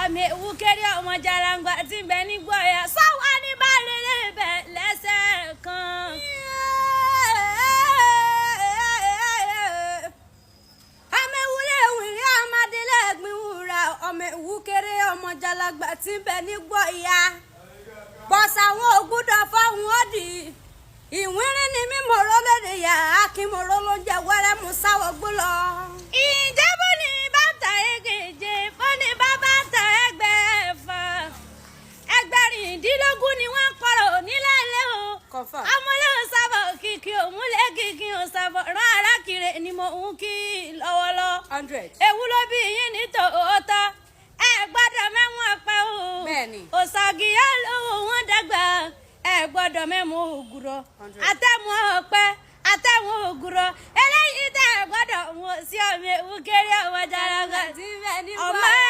Ọmọ ewu kéré ọmọ jalangba tí ń bẹ nígbó ọ̀yà sáwọ́ ní bá rere bẹ̀ lẹ́sẹ̀ kan. Ọmọ ewúrẹ́ wìrì ọmọdélé gbin wúrà, ọmọ ewu kéré ọmọ jalangba tí ń bẹ nígbó ọ̀yà bọ́sà àwọn ògbúdọ̀ fáwọn òdì ìwírin ni mímọ̀rọ̀ lóde yà akínmọ̀rọ̀ ló ń jẹ wẹ́rẹ́ mú sáwọ́ gbó lọ. Ìjẹ́bú ni bàtà èkejì fúnni bàbá ta ẹgbẹ̀fà, ẹgbẹ̀rìndínlógún ni wọ́n kọ̀rọ̀ nílẹ̀ ilé o. Confirm. Ọmọlẹ́hìn sábà kìkì òmùlẹ̀ kìkì òsàbọ̀ rán arákìrè ni mo ń kí lọ́wọ́lọ́. 100. Ewu ló bí yín ní tòótọ́, ẹ gbọ́dọ̀ mẹ́wọ̀n pẹ́ o. Bẹ́ẹ̀ni. Òsàgìyà lówó wọn dàgbà, ẹ gbọ́dọ̀ mẹ́mú ògùrọ̀. 100. Àtẹ̀mú ọ̀pẹ àtẹ̀mú ògùrọ̀ eléyìí tẹ̀ ẹ gbọ́dọ̀ mú sí ọmọ ewu kéré ọmọ jaraga Tí ń bẹ nígbó ọmọ ọ̀yà.